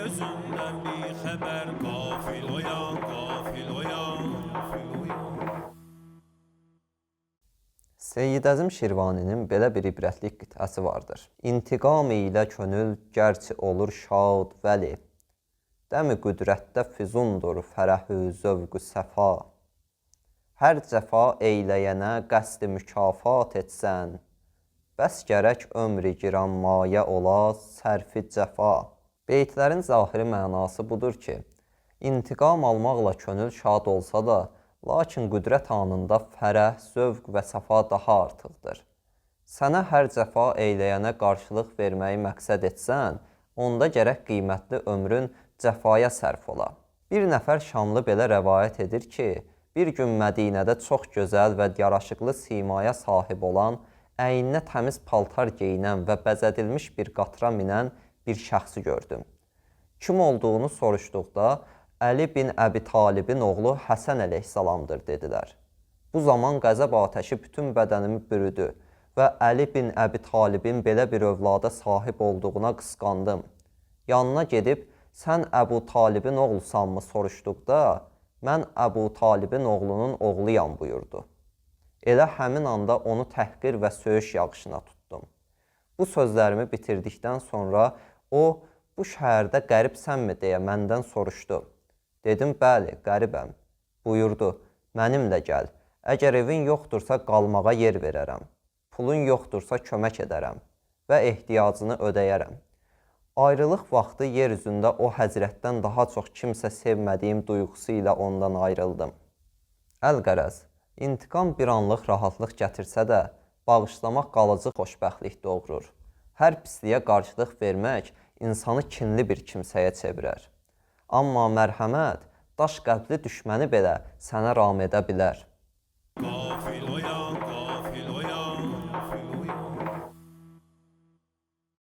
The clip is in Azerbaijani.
özünden bir xəbər. Qafil oyan, qafil oyan, qafil oyan. Seyyid Əzim Şirvaninin belə bir ibrətlik qitəsi vardır. İntiqam ilə könül gərçi olur şad vəli. Dəmi qüdrətdə füzundur fərəhü zövqü səfa. Hər cəfa eyləyənə qəsd mükafat etsən, bəs gərək ömrü giran mayə ola sərfi cəfa. Beytlərin zahiri mənası budur ki, intiqam almaqla könül şad olsa da, lakin qüdrət anında fərəh, zövq və səfa daha artıqdır. Sənə hər cəfa eyləyənə qarşılıq verməyi məqsəd etsən, onda gərək qiymətli ömrün cəfaya sərf ola. Bir nəfər Şamlı belə rəvayət edir ki, bir gün Mədinədə çox gözəl və yaraşıqlı simaya sahib olan, əyninə təmiz paltar geyinən və bəzədilmiş bir qatıra minən bir şəxsi gördüm. Kim olduğunu soruşduqda, Əli bin Əbi Talibin oğlu Həsən əleyhissalamdır dedilər. Bu zaman qəzəb atəşi bütün bədənimi bürüdü və Əli bin Əbi Talibin belə bir övlada sahib olduğuna qısqandım. Yanına gedib, sən Əbu Talibin oğlusanmı soruşduqda, mən Əbu Talibin oğlunun oğluyam buyurdu. Elə həmin anda onu təhqir və söyüş yağışına tutdum. Bu sözlərimi bitirdikdən sonra o, bu şəhərdə qəribsənmi deyə məndən soruşdu. Dedim, bəli, qəribəm. Buyurdu, mənimlə gəl. Əgər evin yoxdursa qalmağa yer verərəm. Pulun yoxdursa kömək edərəm və ehtiyacını ödəyərəm. Ayrılıq vaxtı yer üzündə o həzrətdən daha çox kimsə sevmədiyim duyğusu ilə ondan ayrıldım. Əlqərəz, intiqam bir anlıq rahatlıq gətirsə də, bağışlamaq qalıcı xoşbəxtlik doğurur. Hər pisliyə qarşılıq vermək insanı kinli bir kimsəyə çevirər. Amma mərhəmət daş qəlbli düşməni belə sənə ram edə bilər.